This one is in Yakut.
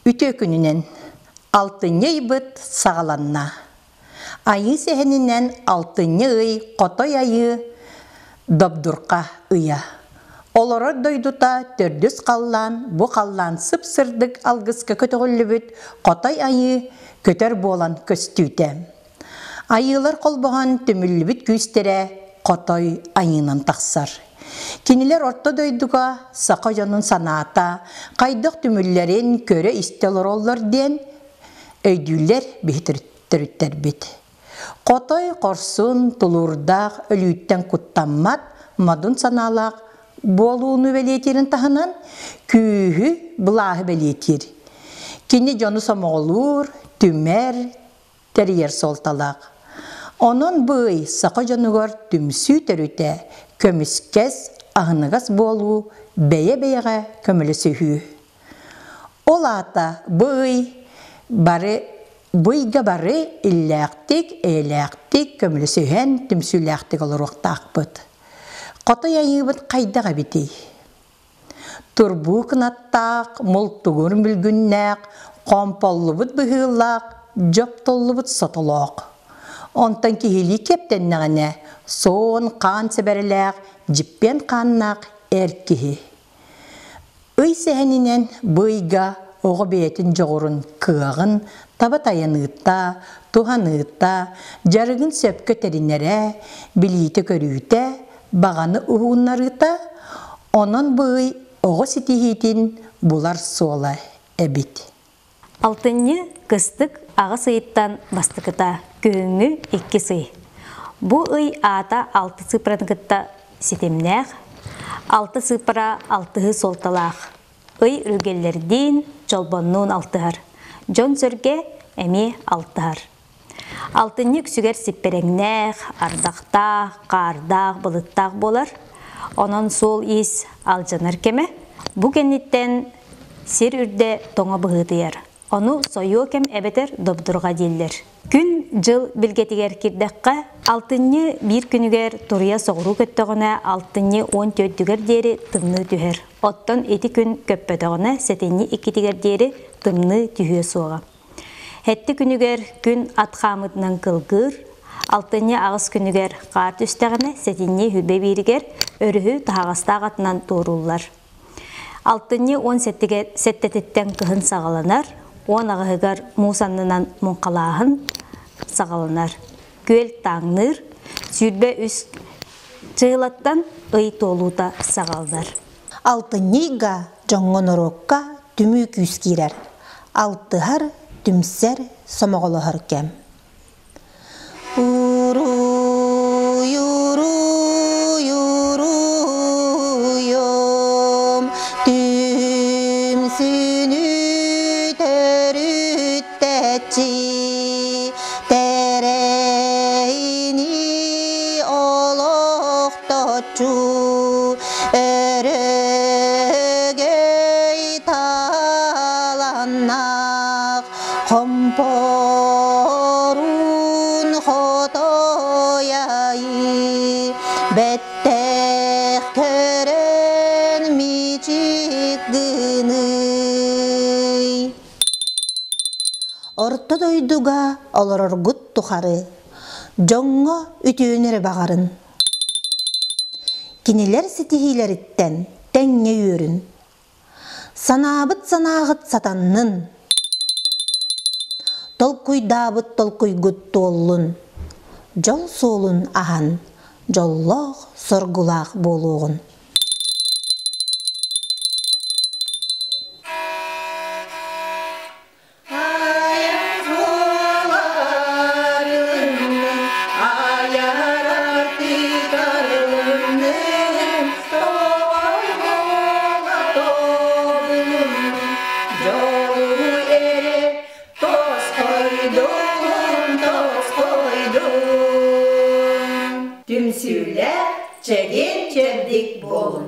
Үтүө күнүнэн! Алтынньы ыйбыт саҕаланна. Айыы сэһэнинэн алтынньы ый Хотой Айыы Добдурха ыйа. Олорор дойдута төрдүс халлаан, бу халлаан сып-сырдык алгыска көтөҕүллүбүт Хотой Айыы көтөр буолан көстүүтэ. Айыылар холбоһон түмүллүбүт күүстэрэ Хотой Айыынан тахсар. Кинилэр орто дойдуга саха дьонун санаата хайдах түмүллэрин көрө-истэ олороллор диэн өйдүүллэр биһи төрүттэрбит. Хотой хорсун, тулуурдаах, өлүүттэн куттаммат, модун санаалаах буолууну бэлиэтиирин таһынан күүһү, былааһы бэлиэтиир. Кини дьону сомоҕолуур, түмэр, тэрийэр суолталаах. Онон бу ый саха дьонугар түмсүү төрүтэ, көмүскэс, аһыныгас буолуу, бэйэ-бэйэҕэ көмөлөсүһүү. Ол аата бу ый бары бу ыйга бары иллээхтик, эйэлээхтик, көмөлөсүһэн, түмсүүлээхтик олоруохтаахпыт. Хотой айыыбыт хайдах эбитий? Турбуу кынаттаах, мултугур мүлгүннээх, хомполлубут быһыылаах, дьоптоллубут сотолоох. Онтон киһилии киэптэннэҕинэ, суон хаан сэбэрэлээх, дьиппиэн хааннаах эр киһи. Ый сэһэнинэн бу ыйга оҕо бэйэтин дьоҕурун, кыаҕын таба тайаныыта, туһаныыта, дьарыгын сөпкө тэринэрэ, билиитэ-көрүүтэ, баҕаны уһугуннарыыта, онон бу ый оҕо ситиһиитин булар суола эбит. Алтынньы кыстык аҕыс ыйыттан бастакыта, күһүҥҥү иккис ый. Бу ый аата алты цифраны кытта ситимнээх, алты цифра алтыһы суолталаах. Ый үргэллэрдиин, чолбоннуун алтыһар. Дьон-сэргэ эмиэ алтыһар. Алтынньы үксүгэр сиппэрэҥнээх, ардахтаах, хаардаах, былыттаах буолар. Онон суол-иис алдьанар кэмэ. Бу кэнниттэн сир үрдэ тоҥо быһыытыйар. Ону сойуо кэм эбэтэр добдурҕа дииллэр. Күн-дьыл билгэтигэр киирдэххэ, алтынньы биир күнүгэр туруйа соҕуруу көттөҕүнэ алтынньы 14-үгэр диэри тымныы түһэр. Оттон ити күн көппөтөҕүнэ сэтинньи иккитигэр диэри тымныы түһүө суоҕа. Һэтти күнүгэр күн ат хаамыытынан кылгыыр, алтынньы аҕыс күнүгэр хаар түстэҕинэ сэтинньи хүбэ бииригэр өрүһү таһаҕастаах атынан туорууллар. Алтынньы уон сэттэтиттэн кыһын саҕаланар, уон аҕыһыгар муус аннынан муҥхалааһын саҕаланар. Күөл тааҥныыр, 23 чыылаттан ый туолуута саҕаланар. Алтынньы ыйга дьоҥҥо-норуокка түмүү күүс киирэр, алтыһар, түмсэр, сомоҕолоһор кэм. Уруй, уруй, уруйум, түмсүүнү төрүттэччи, тэрэйини олохточчу, Өрөгөй таланнаах хомпоруун хотойайы бэттэх көрөн мичик гыный. Орто дойдуга олороргут тухары дьоҥҥо үтүөнү эрэ баҕарын. Кинилэр ситиһиилэриттэн тэҥҥэ үөрүн. Санаабыт санааҕыт сатаннын. Толкуйдаабыт толкуйгут туоллун. Дьол суолун аһан, дьоллоох, соргулаах буолуоҕун. Түмсүүлээх, чэгиэн-чэбдик буолун!